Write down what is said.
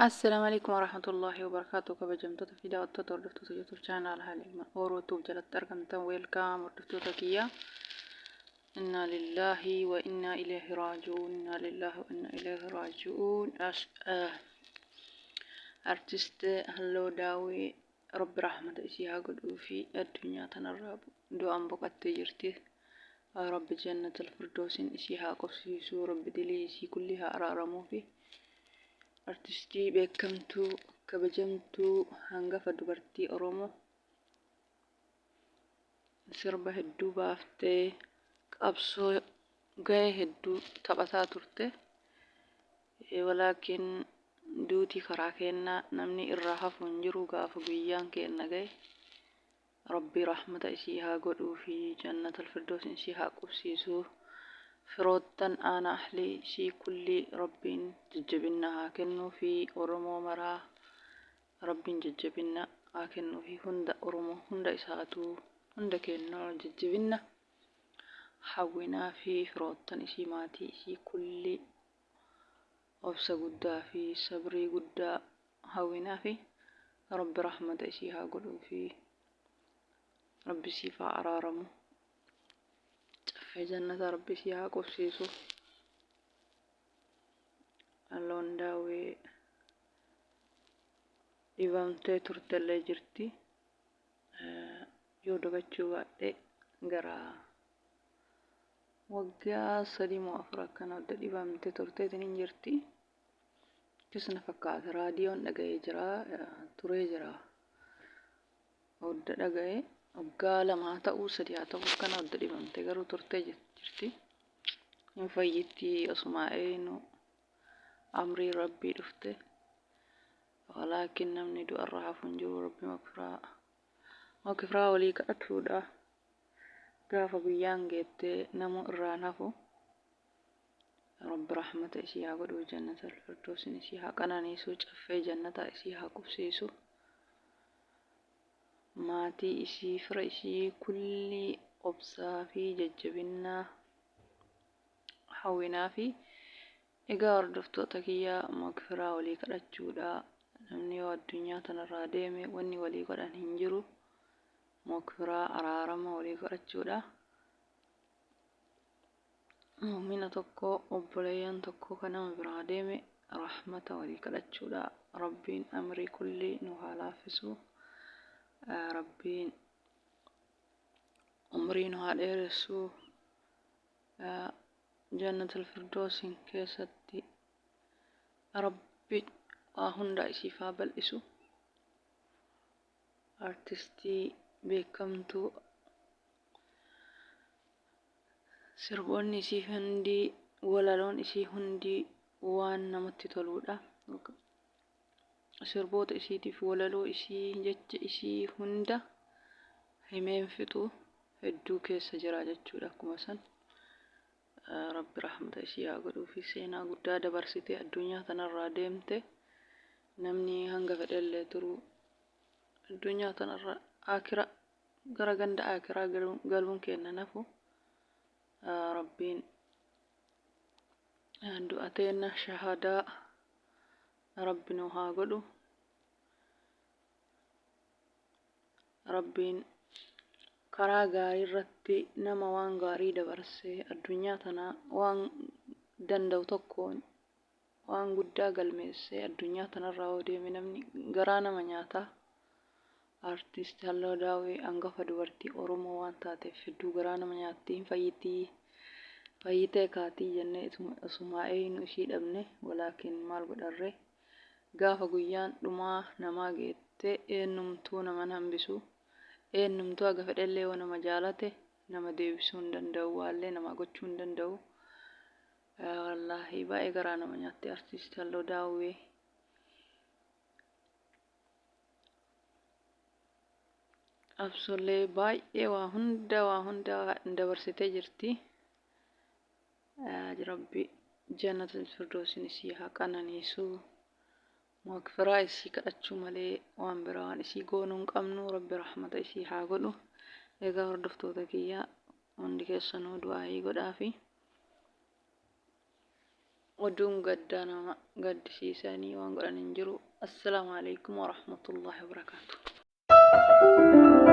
Assalaamu alaikum warahmatullahi wabarakatuh. Kabajamtoota fi daawwattoota, hordoftoota YouTube channel Halima Oro Tube jalatti argamtan, welcome hordoftoota kiyya. Inna lillahi wa inna ilaihi raaji'uun. Inna lillahi wa inna ilaihi raaji'uun. Artist Halloo Daawwee, Rabbi rahmata isii haa godhuu fi addunyaa tanarraa du'aan boqattee jirti. Rabbi jannatal firdoosiin isii haa qubsiisu. Rabbi dilii isii kulli haa araaramuufi. Artistii beekamtuu, kabajamtuu, hangafa dubartii Oromoo, sirba hedduu baaftee, qabsoo gahee hedduu taphataa turte. Walaakin duuti karaa keennaa namni irraa hafu hin jiru. Gaafa guyyaan keenna gahe, Rabbi rahmata isii haa godhuufi, jannatal firdoosin isii haa qubsiisu. Firoottan, aana, ahlii isii kulli Rabbiin jajjabinna haa kennuufi. Oromoo maraa Rabbiin jajjabinna haa kennuufi. Hunda Oromoo, hunda isaatuu, hunda keennaa jajjabinna hawwinaafi. Firoottan isii, maatii isii kulli obsa guddaa fi sabrii guddaa hawwinaafi. Rabbi rahmata isii haa godhuufi. Rabbi siif haa araaramu. Caffee jannata Rabbi isii haa qubsiisu. Halloon Daawwee dhibamtee turtellee jirti. Yoo dagachuu baadhe gara waggaa 3 moo 4 akkana odda dhibamte turteetiin hin jirti. Akkas na fakkaata, raadiyoon dhaga'ee jira, turee jira. Odda dhaga'e waggaa 2 haa ta'uu, 3 haa ta'uu, akkana odda dhibamte garuu turtee jirti. Hin fayyitti osumaa eeynu amrii Rabbii dhufte. Walaakin namni du'arra hafu hin jiru. Rabbi makfiraa makfiraa walii kadhatuudha. Gaafa guyyaan geette namuu irraan hafu. Rabbi rahmata isii haa godhuu, jannatal firdoosin isii haa qananiisu, caffee jannataa isii haa qubsiisu. Maatii isii, fira isii kulli obsaa fi jajjabinnaa hawwinaa fi. Egaa hordoftoota kiyya, magfiraa walii kadhachuudha. Namni yoo addunyaa tanarraa deeme wanni walii godhan hin jiru. Magfiraa, araarama walii kadhachuudha. Mu'mina tokko, obboleeyyan tokko ka nama biraa deeme rahmata walii kadhachuudha. Rabbiin amrii kulli nu haa laaffisu. Rabbiin umrii nu haa dheeressu. Jannatul Firdoosiin keessatti Rabbi waa hundaa isiif haa bal'isu. Artistii beekamtuu, sirboonni isii hundi, walaloon isii hundi waan namatti toluudha. Sirboota isiitiif walaloo isii, jecha isii hunda himeen fixu, hedduu keessa jira jechuudha. Akkuma san Rabbi rahmata isii haa godhuufi. Seenaa guddaa dabarsitee addunyaa tanarraa deemte. Namni hanga fedhellee turu addunyaa tanarra, aakira gara ganda aakiraa galuun keenna nafu. Rabbiin du'a teenna shahadaa Rabbi nu haa godhu. Rabbiin karaa gaarii irratti nama waan gaarii dabarsee, addunyaa tana waan danda'u tokkoon waan guddaa galmeessee addunyaa tanarraa yoo deeme namni garaa nama nyaata. Artist Halloo Daawwee hangafa dubartii Oromoo waan taateef hedduu garaa nama nyaatti. Hin fayyitii, fayyitee kaatii jennee osumaa eeynu ishii dhabne. Walaakin maal godharree, gaafa guyyaan dhumaa namaa geette eennumtuu naman hambisu. Eennumtuu haga fedhellee yoo nama jaalate nama deebisuu hin danda'u, waallee namaa gochuu hin danda'u. Wallaahi baay'ee garaa nama nyaatti Artist Halloo Daawwee. Qabsoollee baay'ee waa hunda, waa hunda dabarsitee jirti. Rabbi jannatul firdoosin isii haa qananiisu. Magfiraa isii kadhachuu malee waan biraa waan isii goonuu hin qabnu. Rabbi rahmata isii haa godhu. Egaa hordoftoota kiyya, hundi keessanuu du'aayii godhaafi. Oduun gaddaa nama gaddisiisanii waan godhan hin jiru. Assalaamu alaikum warahmatullaahi wabarakaatuh.